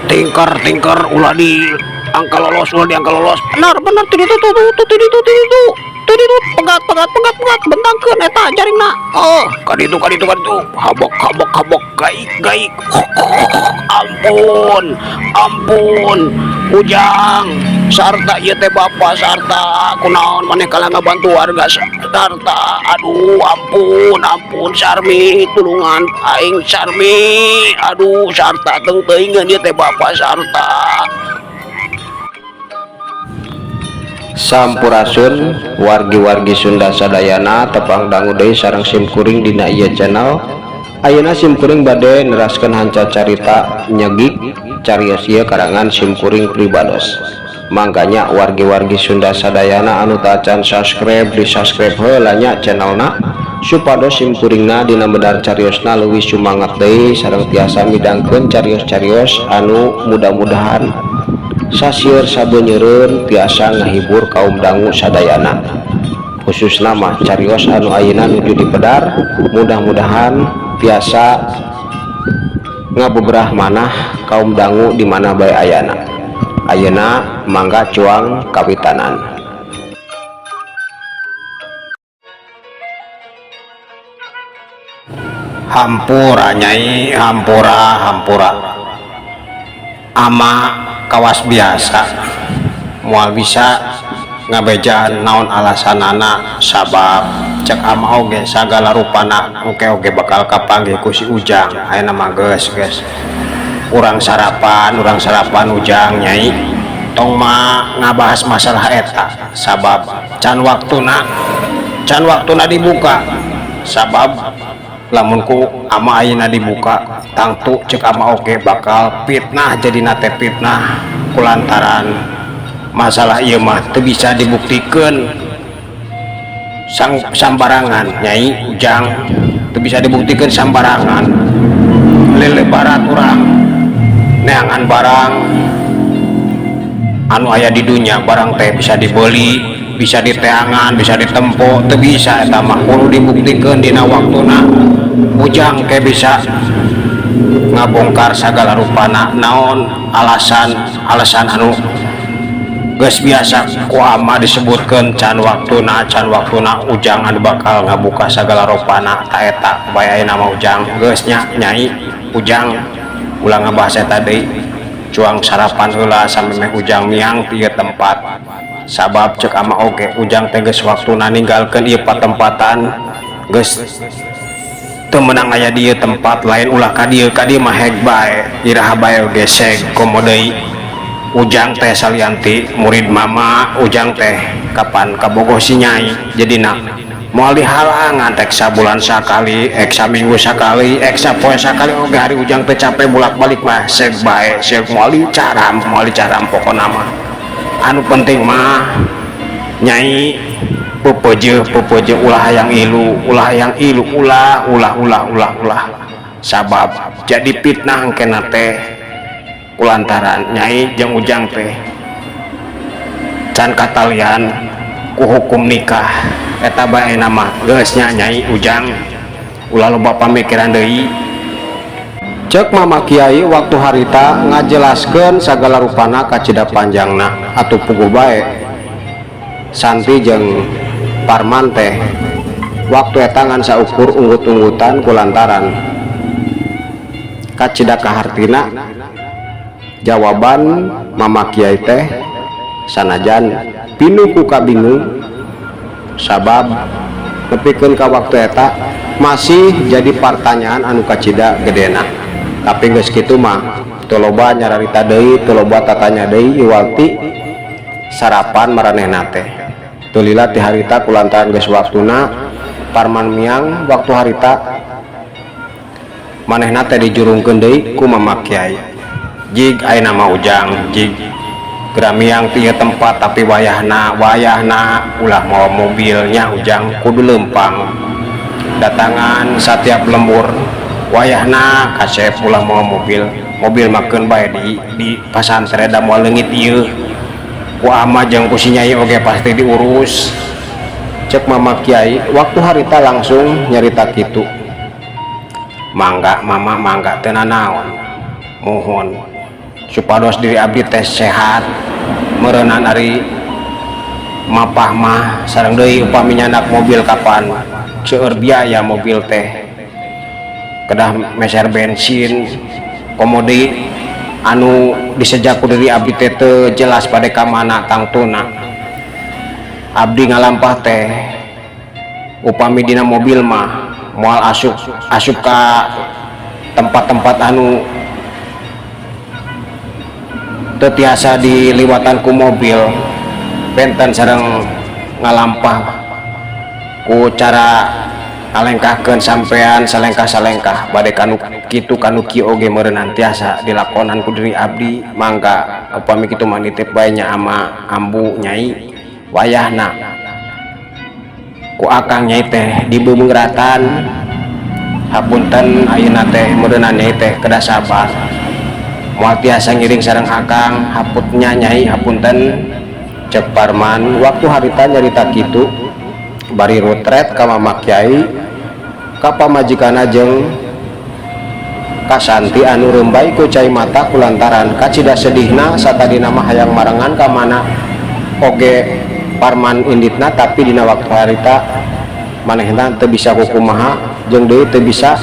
Tingker tingker, ulah di angka lolos, ulah di angka lolos. Benar benar, tuh itu tuh tuh tuh itu tuh itu tuh itu, pegat pegat pegat pegat, bentangkeun eta jaringna. Oh, kaditu kaditu kaditu, habok habok habok, gaik gaik. Ampun ampun, Ujang sarta, ieu teh bapak sarta. Kunaon maneh kalah ngabantu warga sarta? Aduh, ampun ampun, Sarmi, tulungan aing, Sarmi. Aduh, sarta, teu teuingeun ieu teh bapak sarta. Sampurasun, wargi-wargi Sunda sadayana. Tepang dangu deui sareng simkuring dina ieu channel. Ayeuna simkuring bade neraskeun hanca carita nyegik carios ieu karangan simkuring pribados. Mangkanya, wargi-wargi Sunda sadayana anu tacan subscribe, di subscribe heula nya channelna, supados simkuringna dina medar cariosna leuwih sumangat deui sareng tiasa midangkeun carios-carios anu mudah-mudahan sasieur sabenyeureun tiasa ngahibur kaum dangu sadayana, khususna mah carios anu ayeuna nuju dipedar, mudah-mudahan tiasa ngabeberah manah kaum dangu di mana bae ayana. Ayeuna mangga cuang kawitanan. Hampura, Nyai, hampura, hampura. Ama kawas biasa moal bisa ngabejaan naon alasanana, sabab cek ama oge sagala rupana oke oke bakal kapanggih ku si Ujang. Ayeuna mah geus geus, urang sarapan, urang sarapan. Ujang, Nyai, tong mah ngabahas masalah eta, sabab can waktuna, can waktuna dibuka. Sabab lamun ku ama ayeuna dibuka, tangtu cek ama oge bakal fitnah, jadi nate fitnah, kulantaran masalah ieu mah teu bisa dibuktikan sang sambarangan. Nyai, Ujang, teu bisa dibuktikan sambarangan. Lele barat urang neangan barang anu aya di dunia, barang teh bisa dibeli, bisa diteangan, bisa ditempo, teu bisa. Eta mah kudu dibuktikan dina waktuna. Ujang ke bisa ngabongkar sagala rupana naon alasan alasan anu geus biasa ku ama disebutkeun, can waktuna, can waktuna Ujang anu bakal ngabuka sagala rupana. Ta eta bae ayeuna mah, Ujang. Geus nya, Nyai, Ujang, ulah ngabahas eta deui. Cuang sarapan heula sampe meh Ujang miang ti ieu tempat, sabab cek ama oge Ujang teh geus waktuna ninggalkeun ieu patempatan, geus teu meunang aya di ieu tempat. Lain ulah ka dieu, ka dieu mah heg bae, iraha bae oge seg. Komo deui Ujang teh salianti murid mama, Ujang teh kapan kabogoh si Nyai, jadina moal dihalangan. Tek sabulan sakali, ek saminggu sakali, ek sapoe sakali oge, hari Ujang teh capek bolak-balik mah seg bae, seg, moal dicaram, moal dicaram. Pokona mah anu penting mah, Nyai, pepeje pepeje, ulah hayang ilu, ulah hayang ilu, ulah ulah ulah ulah ulah, sabab jadi fitnah engkena teh, kulantaran Nyai jeung Ujang teh can katalian ku hukum nikah. Eta bae nama. Geus nya, Nyai, Ujang, ulah loba pamikiran deui. Cek Mama Kiai waktu harita ngajelaskeun sagala rupana kacida panjangna. Atuh puguh bae Santi jeung Parman teh. Waktu eta ngan saukur unggut-unggutan kulantaran kacida kahartina jawaban Mama Kiai teh, sanajan pinuh ku kabingung, sabab nepikeun ka waktu eta masih jadi pertanyaan anu kacida gedena. Tapi geus kitu mah teu loba nyararita deui, teu loba tatanya deui iwal ti sarapan maranehna teh. Teu lila ti harita, kulantaran geus waktuna Parman miang, waktu harita manehna teh dijurungkeun deui ku Mama Kiai. "Jig, ayeuna mah Ujang jig geura miang ti ieu tempat, tapi wayahna wayahna ulah mawa mobilnya. Ujang kudu leumpang datangan satiap lembur. Wayahna kasep ulah mawa mobil. Mobil makeun bae di pasantren, da moal leungit ieu ku ama jeung ku si Nyai oge pasti diurus," cek Mama Kiai. Waktu harita langsung nyarita kitu. "Mangga, Mama, mangga, teu nanaon. Mohon supados diri abdi teh sehat meureunan. Ari mapah mah sareng deui upami nyandak mobil, kapan seueur biaya mobil teh, kedah meser bensin, komo deui anu diseja ku diri abdi teh teu jelas bade ka mana. Tangtuna abdi ngalampah teh upami dina mobil mah moal asup asup ka tempat-tempat anu teu tiasa diliwatan ku mobil. Benten sareng ngalampah ku cara ngalengkahkeun sampean salengkah-salengkah bade kanu kitu kanu kieu oge meureunan tiasa dilakonan ku diri abdi. Mangga, upami kitu mah nitip bae nya ama ambu Nyai. Wayahna ku akang Nyai teh dibeungratan. Hapunten, ayeuna teh meureunan Nyai teh kedah sabar, moal tiasa ngiring sareng akang. Hapunten Nyai, hapunten," cek Parman. Waktu harita nyarita kitu bari rutret ka Mama Kiai, ka pamajikana, jeung ka Santi anu rembay ku cai mata kulantaran kacida sedihna. Satadina mah hayang marengan ka mana oge Parman inditna, tapi dina waktu harita manehna teu bisa kukumaha, jeung deui teu bisa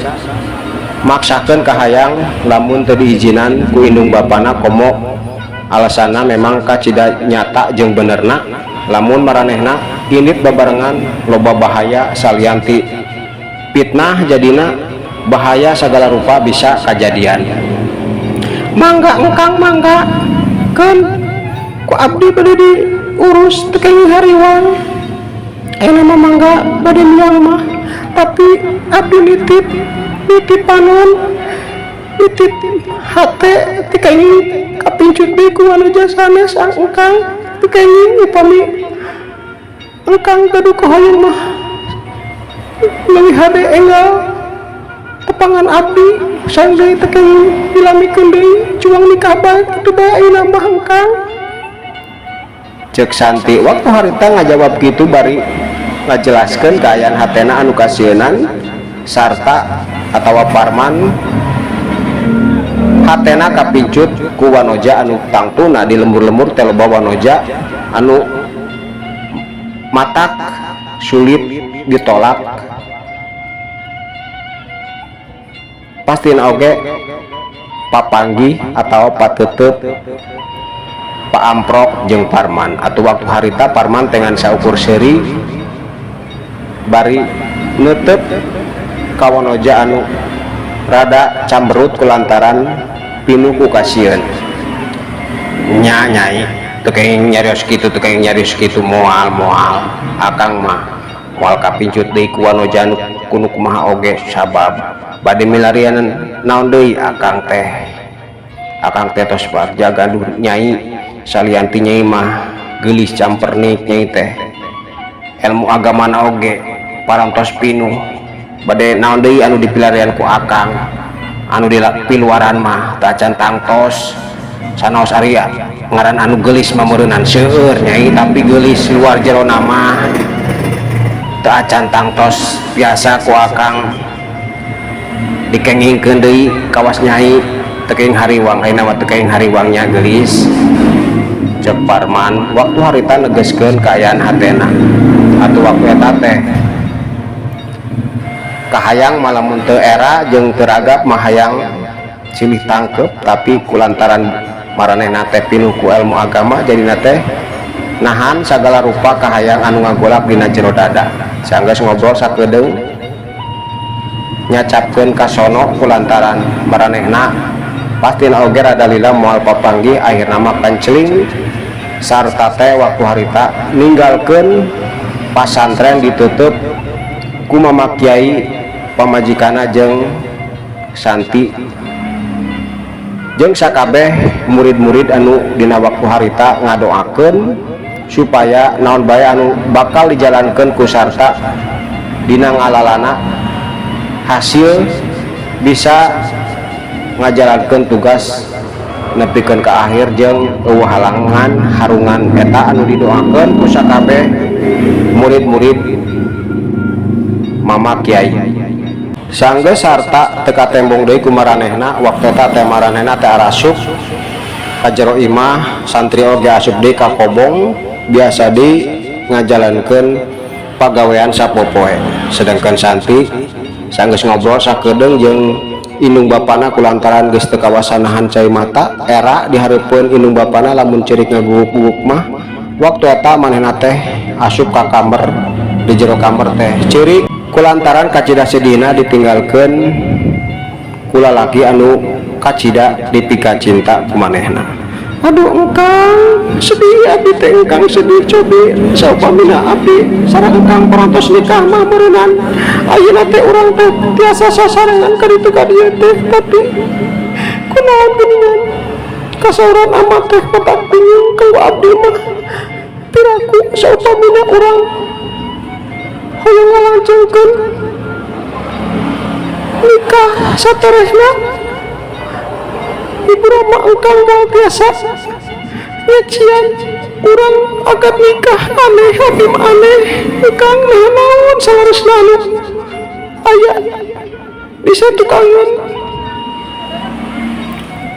maksakeun kahayang lamun teu diizinan ku indung bapana, komo alasanna memang kacida nyata jeung benerna lamun maranehna indit babarengan loba bahaya. Salian ti fitnah, jadina bahaya segala rupa bisa kajadian. "Mangga, engkang, mangga, kan ku abdi bade diurus, teu kenging hariwang. Ayeuna mah mangga bade miang mah, tapi abdi nitip nitip panon, nitip hate, teu kenging kapincut deui ku wanoja sanes. Engkang, teu kenging. Upami engkang gaduh kahoyong mah leuwih hade enggal tepangan abdi. Sareng deui teu kenging dilamikeun deui, cuang nikah bae kitu bae ayeuna mah, engkang." Cek Santi. Waktu harita ngajawab gitu bari ngajelaskeun kaayaan hatena anu kasieunan sarta atawa Parman hatena kapincut ku wanoja anu tangtuna di lembur-lembur teh loba wanoja anu matak sulit ditolak. Pastina oge papanggih atau patetep paamprok jeung Parman. Atau waktu harita Parman dengan saukur seuri bari netep ka wanoja anu rada camberut kulantaran pinuh ku kasieun. "Nya, Nyai, teu kenging nyarios kitu, teu kenging nyarios kitu. Moal moal, akang mah moal kapincut deui ku wanoja anu kunu kumaha oge, sabab bade milarian naon deui akang teh? Akang teh tos bagja gaduh Nyai. Salian ti Nyai mah geulis campernik Nyai teh, ilmu agamana oge parantos pinuh. Bade naon deui anu dipilarian ku akang? Anu dipiluaran mah tacan tangtos sanaos. Ari ngaran anu geulis mah meureunan seueur, Nyai, tapi geulis luar jerona mah teu acan tangtos biasa ku akang dikengingkeun deui. Kawas Nyai teu kenging hariwang ayeuna mah, teu kenging hariwangnya geulis," cek Parman. Waktu harita negeskeun kaayaan hatena. Atuh waktu eta teh Kahayang mah lamun teu era jeung teu ragap mah hayang silih tangkep, tapi kulantaran maranehna teh pinuh ku ilmu agama, jadina teh nahan sagala rupa kahayang anu ngagolak dina jero dada. Sanggeus ngobrol sakedeung, nyacapkeun ka sono kulantaran maranehna pastina oge rada lila moal papanggih. Akhirna mah kanceling sarta teh waktu harita ninggalkeun pasantren, ditutup ku Mama Kiai, pamajikanna jeung Santi jeung sakabeh murid-murid anu dina waktu harita ngadoakeun supaya naon bae anu bakal dijalankeun ku sarta dina ngalalana hasil bisa ngajalankeun tugas nepikeun ka akhir jeung euweuh halangan harungan. Eta anu didoakeun ku sakabeh murid-murid Mama Kiai. Sanggeus sarta teu katembong deui ku maranehna, waktu eta teh maranehna teh arasup ka jero imah, santri oge asup deui ka kobong, biasa deui ngajalankeun pagawean sapopoe. Sedangkan Santi sanggeus ngobrol sakedeung jeung indung bapana, kulantaran geus teu kawasa nahan cai mata era dihareupeun indung bapana lamun ceurik ngaguguk-guguk mah, waktu eta manehna teh asup ka kamar. Di jero kamar teh ceurik kulantaran kacida sedihna ditinggalkeun ku lalaki anu kacida dipika cinta ku manehna. Aduh, engkang, sedih abdi teh, engkang, sedih. Cobi saupamina abdi sareng engkang parantos nikah mah meureunnan ayeuna teh urang teh tiasa sasarengan ka ditu ka dieu teh, tapi kunaon geuningan kasauran amat teh matak bingung kanggo abdi mah. Piraku saupamina urang hoyong ngalangjengkeun nikah saterehna, ibu rama engkang moal tiasa nyaksian urang akad nikah. Aneh, abdi mah aneh, engkang. Nah, naon salarusna anu aya di satukangan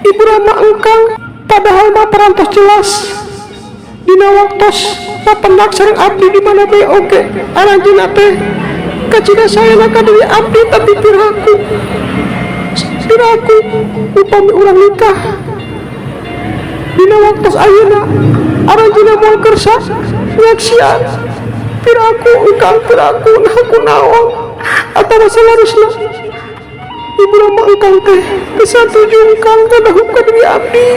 ibu rama engkang, padahal mah parantos jelas dina waktos papendak sareng abdi di mana bae oge aranjeunna teh kacida sayana ka diri abdi. Tapi piraku, piraku upami urang nikah dina waktos ayeuna aranjeunna moal kersa nyaksian. Piraku, engkang, piraku. Nah, kunaon atawa salarusna ibu rama engkang teh teu satuju engkang kadahup ka diri abdi?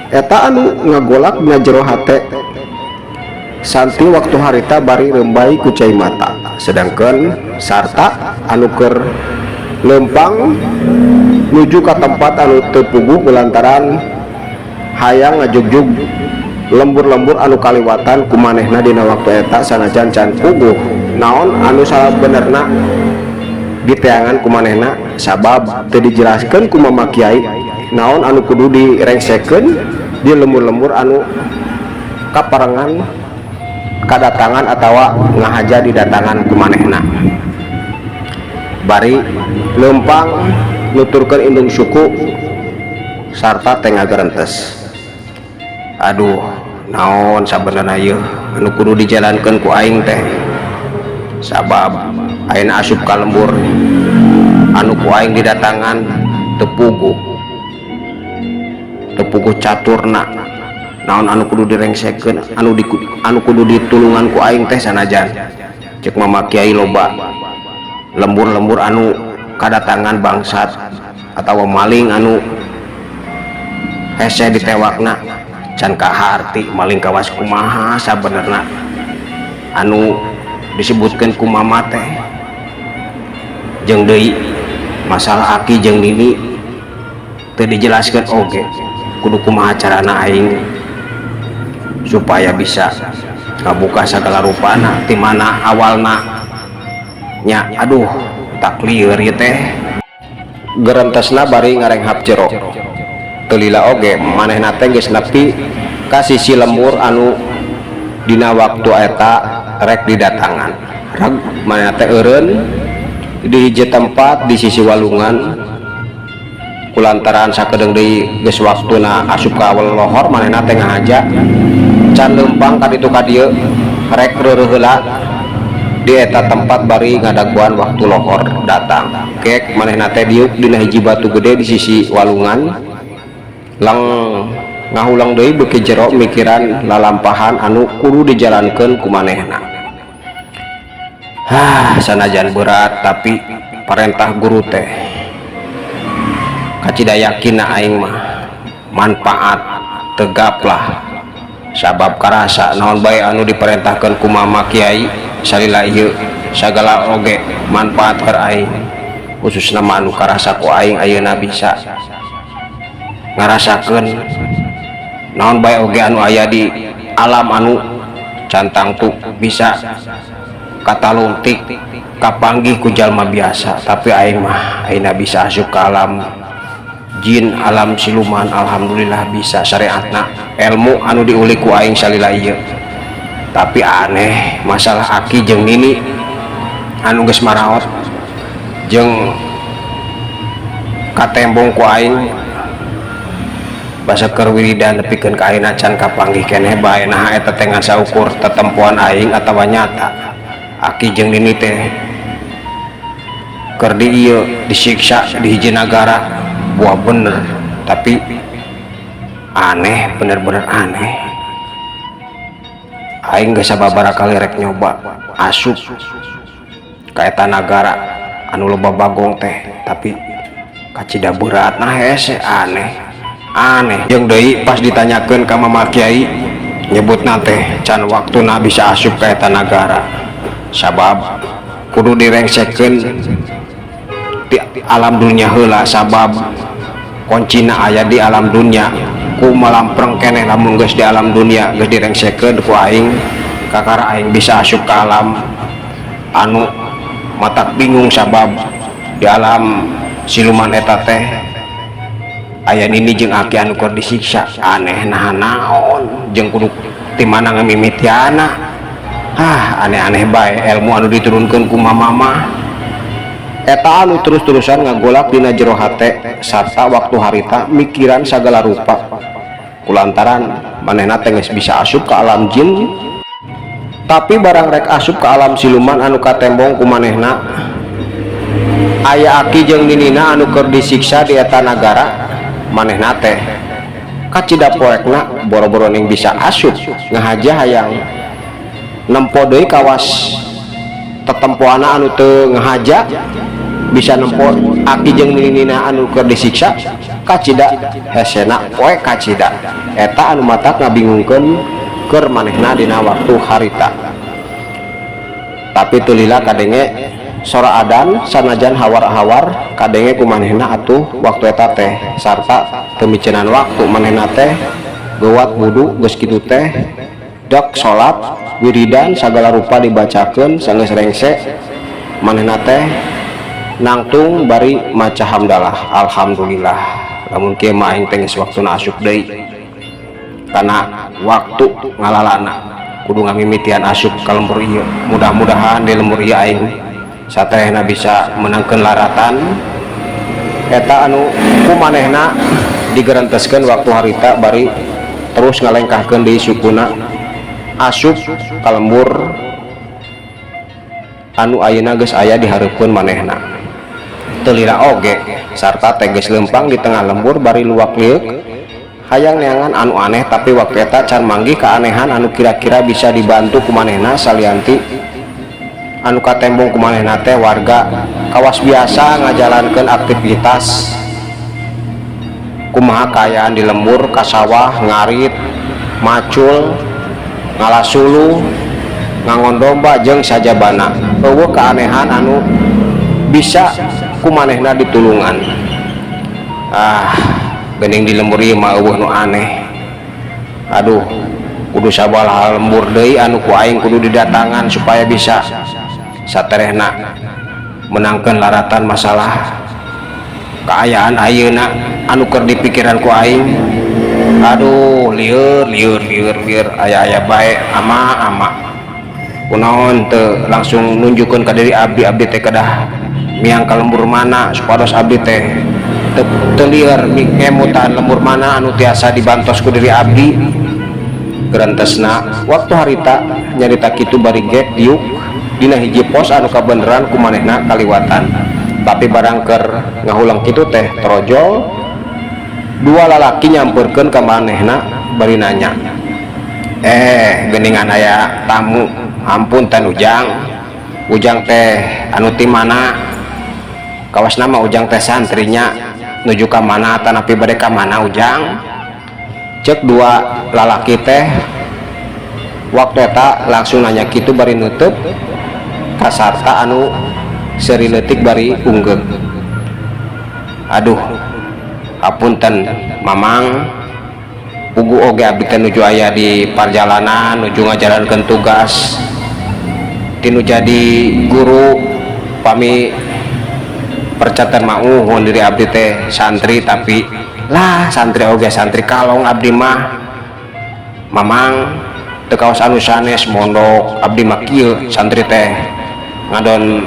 Eta anu ngagolak dina jero hate Santi waktu harita bari rembay ku cai mata. Sedangkan sarta anu keur lempang nuju ka tempat anu teu puguh kulantaran hayang ngajugjug lembur-lembur anu kaliwatan ku manehna dina waktu eta, sanajan can puguh naon anu sabenerna diteangan ku manehna, sabab teu dijelaskeun ku Mama Kiai naon anu kudu direngsekeun di lembur-lembur anu kaparengan kadatangan atawa ngahaja didatangan ku manehna. Bari lempang nuturkeun indung suku, sarta teh ngagerentes, "Aduh, naon sabenerna ieu anu kudu dijalankeun ku aing teh? Sabab ayeuna asup ka lembur anu ku aing didatangan teu puguh, teu puguh caturna naon anu kudu direngsekeun, anu kudu ditulungan ku aing teh, sanajan cek Mama Kiai loba lembur-lembur anu kadatangan bangsat atau maling anu hese ditewakna. Can kaharti maling kawas kumaha sabenerna anu disebutkan ku Mama teh. Jeung deui masalah aki jeung nini teu dijelaskeun oge. Kudu kumaha carana aing supaya bisa ngabuka segala rupana ti mana awalna nya? Aduh, tak lieur ieu teh." Gerentesna bari ngarenghap jero. Teu lila oge manehna teh geus nepi ka sisi lembur anu dina waktu eta rek didatangan. Rag manehna teh eureun di hiji tempat di sisi walungan. Kulantaran sakedeung deui geus waktuna asup ka awal lohor, manehna teh ngahaja can leumpang ka ditu ka dieu rek reureuh heula. Di eta tempat bari ngadaguan waktu lohor datang. Gek manehna teh diuk dina hiji batu gede di sisi walungan. Lang ngahulang deui beuki jero mikiran lalampahan anu kudu dijalankeun ku manehna. Hah, sanajan berat, tapi parentah guru teh kacida yakin aing mah manfaat tegaplah, sabab karasa naon bae anu diperintahkan ku mama kiai salila ieu sagala oge manfaat keur aing, khususna mah anu karasa ku aing ayeuna bisa ngarasakeun naon bae oge anu aya di alam anu can tangtu bisa katalungtik kapanggih ku jalma biasa. Tapi aing mah ayeuna bisa asup ke alam jin, alam siluman. Alhamdulillah bisa syariatna ilmu anu diulik ku aing salila ieu. Tapi aneh masalah aki jeung nini anu geus maraot jeung katembong ku aing basa keur wiridan nepikeun ka ayeuna can kapanggih keneh bae. Naha eta teh ngan saukur tetempoan aing atawa nyata aki jeung nini teh keur di ieu disiksa di hiji nagara? Buah bener, tapi aneh, bener-bener aneh. Aing geus sababaraha kali rek nyoba asup ka eta nagara anu loba bagong teh, tapi kacida berat. Nah, hese, aneh aneh. Jeung deui pas ditanyakeun ka mama kiai, nyebutna teh can waktuna bisa asup ka eta nagara, sabab kudu direngsekeun di alam dunia heula, sabab kuncina aya di alam dunia. Ku malampreng keneh lamun geus di alam dunia, geus direngsekeun ku aing, kakara aing bisa asup ke alam anu matak bingung, sabab di alam siluman eta teh aya nini jeung aki anu keur disiksa. Aneh, nah naon jeung kudu ti mana ngamimitiana? Ah, aneh-aneh bae ilmu anu diturunkeun ku mama mah. Eta anu terus-terusan ngagolak dina jero hate sarta waktu harita mikiran sagala rupa, kulantaran manehna teh geus bisa asup ke alam jin, tapi barang rek asup ke alam siluman anu katembong ku manehna aya aki jeung ninina anu keur disiksa di eta nagara, manehna teh kacida poekna. Boro-boro ning bisa asup, ngahaja hayang nempo deui kawas tetempoana anu teu ngahaja bisa nempo aki jeung ninina anu keur disiksa, kacida hesena poek kacida. Eta anu matak ngabingungkeun keur manehna dina waktu harita. Tapi teu lila kadenge sora adan, sanajan hawar-hawar kadenge ku manehna atuh waktu eta teh. Sarta teu micenan waktu manehna teh geuwat wudu, geus kitu teh dek salat, wiridan sagala rupa dibacakeun. Sanggeus rengse manehna teh nangtung bari maca hamdalah. Alhamdulillah, lamun kieu mah aing teh geus waktuna asup deui karena waktu ngalalana kudu ngamimitian asup ka lembur ieu. Mudah-mudahan di lembur ieu aing saterehna bisa menangkeun laratan. Eta anu ku manehna digerenteskeun waktu harita bari terus ngalengkahkeun deui sukuna asup ka lembur anu ayeuna geus aya di hareupeun manehna. Teu lila oge sarta teh geus leumpang di tengah lembur bari luak lieuk hayang neangan anu aneh, tapi waktu eta can manggih keanehan anu kira-kira bisa dibantu ku manehna, salianti anu katembong ku manehna teh warga kawas biasa ngajalankeun aktivitas kumaha kaayaan di lembur, ka sawah, ngarit, macul, ngala suluh, ngangon domba jeung sajabana. Euweuh keanehan anu bisa ku manehna ditulungan. Ah, geuning di lembur ieu mah euweuh nu aneh. Aduh, kudu sabaraha lembur deui anu ku aing kudu didatangan supaya bisa saterehna menangkeun laratan masalah kaayaan ayeuna anu keur dipikiran ku aing? Aduh, lieur lieur lieur lieur, aya-aya bae. Ama ama kunaon teu langsung nunjukkeun ka diri abdi, abdi teh kedah miang ka lembur mana, supados abdi teh teu lieur ngemutan lembur mana anu tiasa dibantos ku diri abdi? Gerentesna waktu harita nyarita kitu bari gek diuk. dina hiji pos anu kabeneran ku manehna kaliwatan. Tapi barang keur ngahuleng kitu teh torojol dua lalaki nyamperkeun ka manehna bari nanya, "Eh, geuningan aya tamu. Hapunten Ujang. Ujang teh anu ti mana?" Kawas nama Ujang teh santrinya. "Nuju ka mana tanapi bade ka mana Ujang?" Cek dua lalaki teh. Waktu eta langsung nanya kitu bari nutup kasarta anu seuri leutik bari unggeuk. "Aduh, hapunten Mamang, puguh oge abdi teh nuju aya di parjalanan, nuju ngajalankeun tugas tinu jadi guru. Pami percatan mah uhun, diri abdi teh santri, tapi lah santri oge santri kalong abdi mah, Mamang. Teu kawas anu sanes mondok. Abdi mah kieu, santri teh ngadon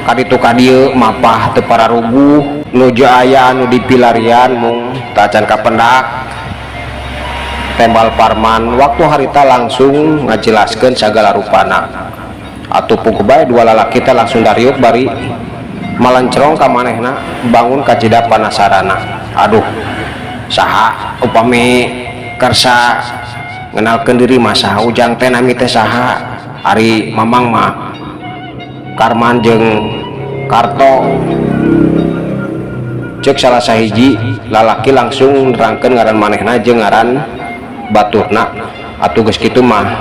kaditu kadieu mapah teu pararuguh, nuju aya anu dipilarian mung tacan kapendak," tembal Parman. Waktu harita langsung ngajelaskeun sagala rupana. Atuh puguh bae dua lalaki teh langsung dariuk bari malencrong ka manehna, bangun kacida panasarana. "Aduh, saha upami kersa ngenalkeun diri mah? Saha Ujang teh, nami teh saha?" "Ari Mamang mah Karman jeung Karto," cek salah sahiji lalaki langsung nerangkeun ngaran manehna jeung ngaran baturna. Atuh geus kitu mah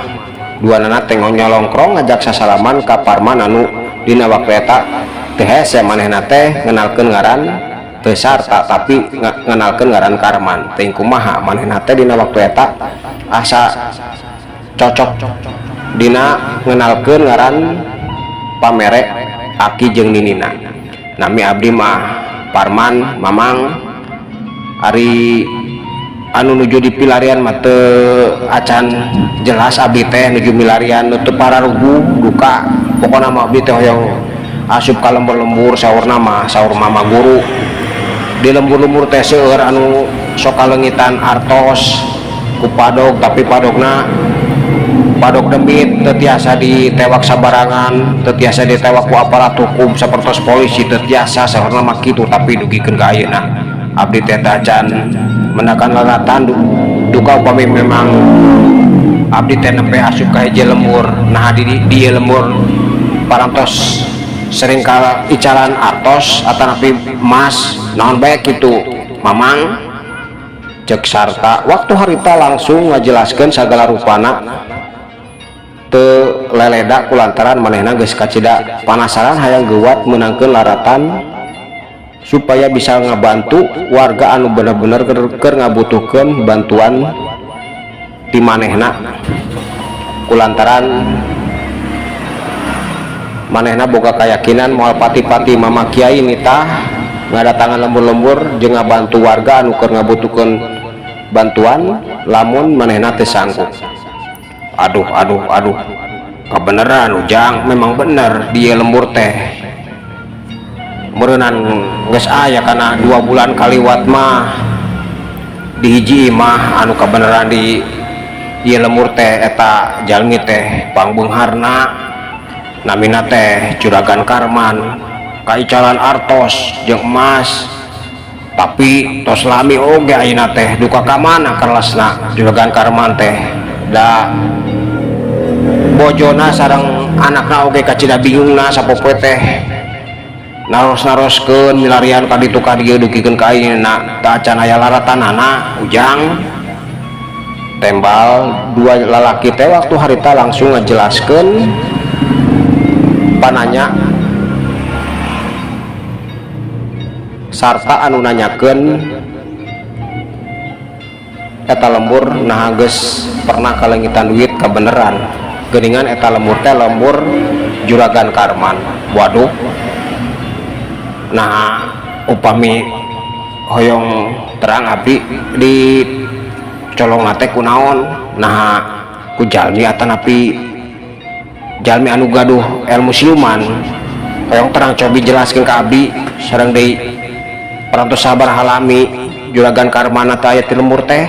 duanana teh nyolongkrong ngajak sasalaman ka Parman anu dina waktu eta teu hese manehna teh ngenalkeun ngaran teu sarta, tapi ngenalkeun ngaran Karman. Teuing kumaha manehna teh dina waktu eta asa cocok dina ngenalkeun ngaran pamere aki jeung ninina. "Nami abdi mah Parman, Mamang. Ari anu nuju di pilarian mah teu acan jelas. Abdi teh nuju milarian nu teu pararuguh duka. Pokona mah abdi teh hoyong asup ka lembur-lembur. Saurna mah, saur mama guru, di lembur-lembur teh seueur anu sok kaleungitan artos ku padog, tapi padogna padog demit, teu tiasa ditewak sabarangan, teu tiasa ditewak ku aparat hukum sapertos polisi, teu tiasa, saurna mah kitu. Tapi dugikeun ka ayeuna abdi teh tacan mendakan laratan. Duka upami memang abdi teh nempe asup ka hiji lembur, nah di ieu lembur parantos sering ka icalan artos atanapi emas naon bae kitu, Mamang," cek sarta. Waktu harita langsung ngajelaskeun sagala rupana teu leleda kulantaran manehna geus kacida panasaran hayang geuwat meunangkeun laratan supaya bisa ngabantu warga anu bener-bener keur ngabutuhkeun bantuan ti manehna, kulantaran manehna boga keyakinan moal pati-pati mama kiai nitah ngadatangan lembur-lembur jeung ngabantu warga anu keur ngabutuhkeun bantuan lamun manehna teu sanggup. "Aduh, aduh, aduh, kebeneran Ujang, memang bener dia lembur teh meureunan geus aya kana 2 bulan kaliwat mah di hiji imah anu kebeneran di ieu lembur teh eta jalmi teh pangbeungharna, namina teh Juragan Karman, kaicalan artos jeung emas, tapi tos lami oge ayeuna teh. Duka ka mana kerlesna Juragan Karman teh, da bojona sareng anakna oge kacida bingungna. Sapopoe teh naros-naroskeun milarian ka ditu ka dieu, dugikeun ka ayeuna teu acan aya laratanana, Ujang," tembal dua lalaki teh. Waktu harita langsung ngejelaskeun pananya sarta anu nanyakeun eta lembur nah geus pernah kalengitan duit. Kebeneran geuningan eta lembur teh lembur Juragan Karman. "Waduh, nah upami hoyong terang abdi di colong teh kunaon? Nah ku jalmi atanapi jalmi anu gaduh ilmu siluman? Hoyong terang, cobi jelaskeun ka abdi sareng deui parantos sabaraha lami Juragan Karman teh aya ti lembur teh?"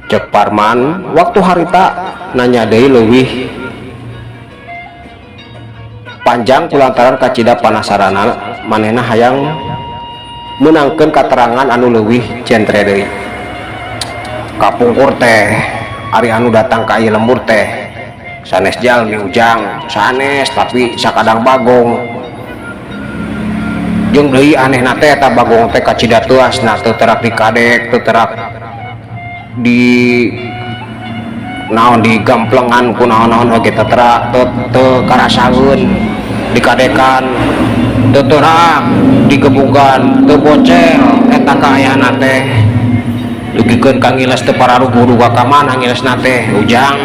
cek Parman. Waktu harita nanya deui leuwih. Panjang kulantaran kacida panasarana manehna hayang meunangkeun katerangan anu leuwih jentre deui. Kapungkur teh ari anu datang ka ieu lembur teh sanes jalmi, Ujang, sanes, tapi sakadang bagong. Jeung deui anehna teh eta bagong teh kacida teuasna, teu terak dikadek, teu terak di naon, digamplengan ku naon-naon oge teu terak, teu teu karasaeun. Dikadekan teu terak, digebugan teu bocel. Eta kaayana teh dugikeun ka ngiles teu pararuguh duka ka mana ngilesna teh, Ujang.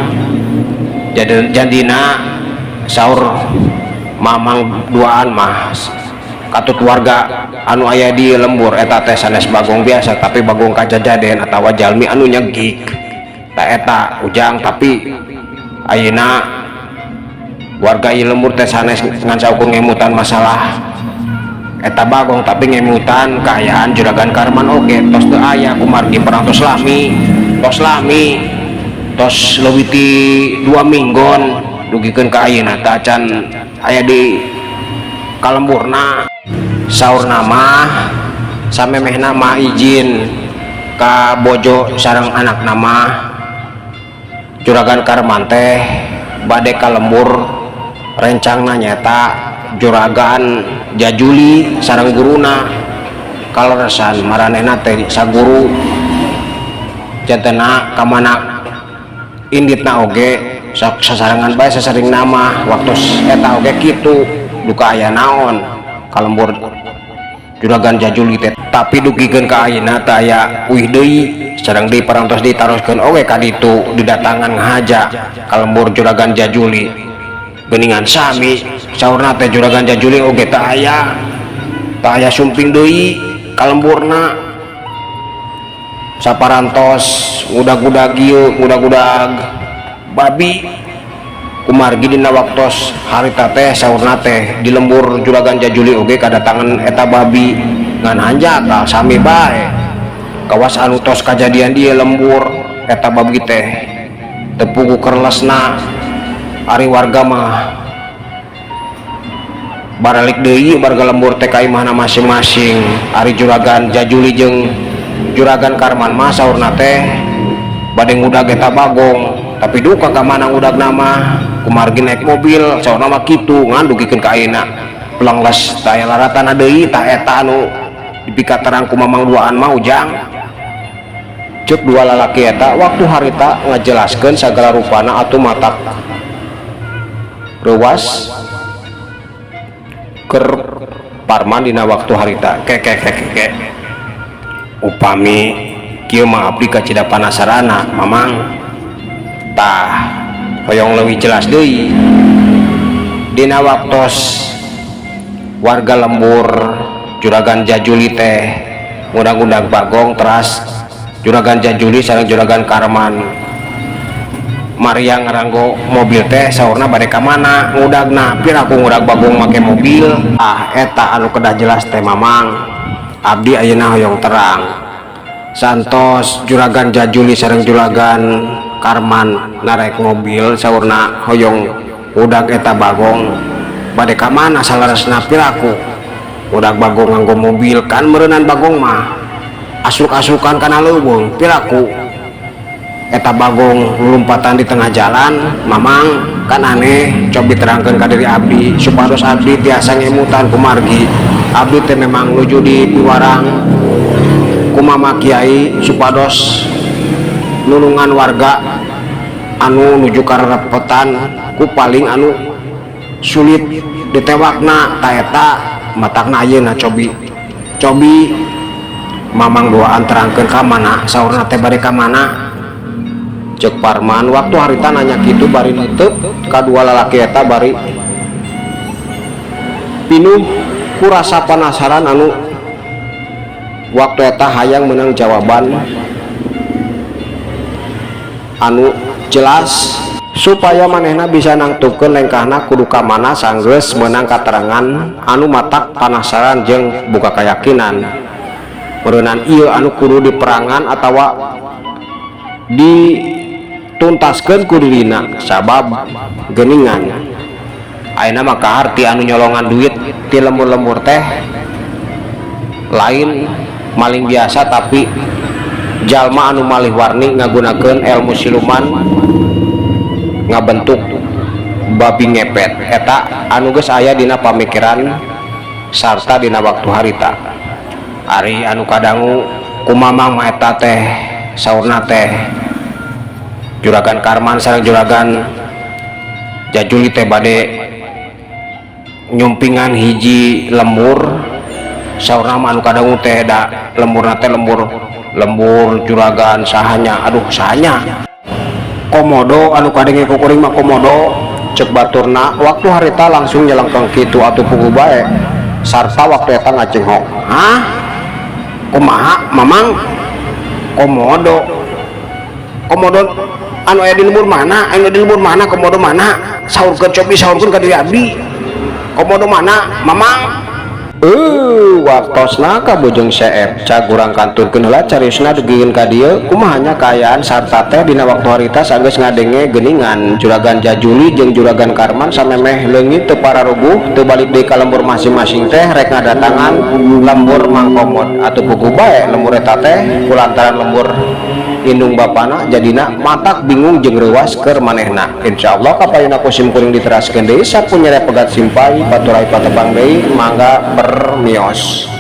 Jadi jadina saur Mamang Duaan mah, katut warga anu aya di lembur, eta teh sanes bagong biasa, tapi bagong kajajaden atawa jalmi anu nyegik. Tah eta, Ujang. Tapi ayeuna warga ieu lembur teh sanes ngan saukur ngemutan masalah eta bagong, tapi ngemutan kaayaan Juragan Karman oge tos teu aya kumargi perang tos lami, tos lami, tos leuwih ti 2 minggon. Dugikeun ka ayeuna teh acan aya di kalemburna. Saur nama samemehna mah izin ka bojo sareng anak nama, Juragan Karman teh bade ka lembur rencangna nyaeta Juragan Jajuli sareng guruna. Kaleresan maranehna teh saguru jantena ka mana inditna oge sok sasarengan bae. Sasering nama waktu eta oge kitu, duka aya naon ka lembur Juragan Jajuli teh, tapi dugikeun ka ayeuna teh aya uih deui. Sareng deui parantos ditaroskeun oge ka ditu, didatangan ngahaja ka lembur Juragan Jajuli, geuningan sami saurna teh Juragan Jajuli oge teu aya, teu aya sumping deui ka lemburna. Saparantos ngudag-udag ieu, ngudag-udag babi, kumargi dina waktos harita teh saurna teh di lembur Juragan Jajuli oge kadatangan eta babi, ngan hanjakal sami bae kawas anu tos kajadian di lembur. Eta babi teh teu puguh kerlesna. Ari warga mah baralik deui, warga lembur teh ka imahna masing-masing. Ari Juragan Jajuli jeung Juragan Karman mah saurna teh bade ngudag eta bagong, tapi duka ka mana ngudagna mah, kumargi naik mobil saurna mah kitu. Ngan dugikeun ka ayeuna pelengles, teu aya laratana deui. Tah eta anu dipikaterang ku Mamang Duaan mah, Ujang. Cek dua lalaki eta waktu harita ngajelaskeun sagala rupana atuh matak reuwas keur Parman dina waktu harita. Ke ke ke ke, ke. Upami kieu mah abdi kacida panasarana, Mamang. Tah, hoyong leuwih jelas deui, dina waktos warga lembur Juragan Jajuli teh ngudag-ngudag bagong, teras Juragan Jajuli sareng Juragan Karman Maria ngaranggo mobil teh saurna bade ka mana ngudagna? Piraku ngudag bagong make mobil? Ah, eta anu kedah jelas teh, Mamang. Abdi ayeuna hoyong terang, santos Juragan Jajuli sareng Juragan Karman narek mobil saurna hoyong ngudag eta bagong, bade ka mana saleresna? Piraku ngudag bagong nganggo mobil? Kan meureunan bagong mah asruk-asrukan kana leuweung. Piraku eta bagong lompatan di tengah jalan, Mamang? Kan aneh. Cobi terangkan ka diri abdi supados abdi tiasa ngemutan, kumargi abdi teh memang nuju di piwarang ku Mama Kiai supados nulungan warga anu nuju karerepotan ku paling anu sulit ditewakna. Ta eta matakna ayeuna cobi cobi Mamang Duaan terangkeun ka mana saurna teh, bade ka mana? Cek Parman waktu harita nanya kitu bari nutup kadua lalaki eta bari pinuh ku rasa penasaran anu waktu eta hayang menang jawaban anu jelas supaya manehna bisa nangtukeun lengkahna kudu ka mana sanggeus meunang katerangan anu matak panasaran jeung buka keyakinan meureunan ieu anu kudu diperangan atawa dituntaskeun ku dirina, sabab geuningan Ayeuna mah kaharti anu nyolongan duit ti lembur-lembur teh lain maling biasa, tapi jalma anu malih warni ngagunakeun ilmu siluman ngabentuk babi ngepet. Eta anu geus aya dina pamikiran sarta dina waktu harita. Ari anu kadangu ku Mamang mah eta teh saurna teh Juragan Karman sareng Juragan Jajuli teh bade nyumpingan hiji lembur. Saurna mah anu kadangu teh da lemburna teh lembur lembur juragan sahanya, aduh, sahanya, komodo. Anu kadenge ku kuring mah komodo, cek baturna. Waktu harita langsung nyelengkeng kitu atuh puguh bae sarta waktu eta ngacenghok, "Hah, kumaha, Mamang? Komodo? Komodo anu aya di lembur mana? Anu di lembur mana? Komodo mana? Saurkeun, cobi saurkeun ka diri abdi, komodo mana, Mamang?" Waktosna ka Bojong CF cag urang kanturkeun heula cariosna dugikeun ka dieu. Kumaha nya kaayaan sarta teh dina waktu harita sanggeus ngadenge geuningan Juragan Jajuli jeung Juragan Karman samemeh leungit teu pararuguh teu balik deui ka lembur masing-masing teh rek ngadatangan lembur Mang Komod. Atuh puguh bae lembur eta teh kulantaran lembur indung bapana jadina matak bingung jeung reuwas keur manehna. Insyaallah kapayuna ku sim kuring diteraskeun deui. Sapunyere pegat simpay paturai patepang deui, mangga permios.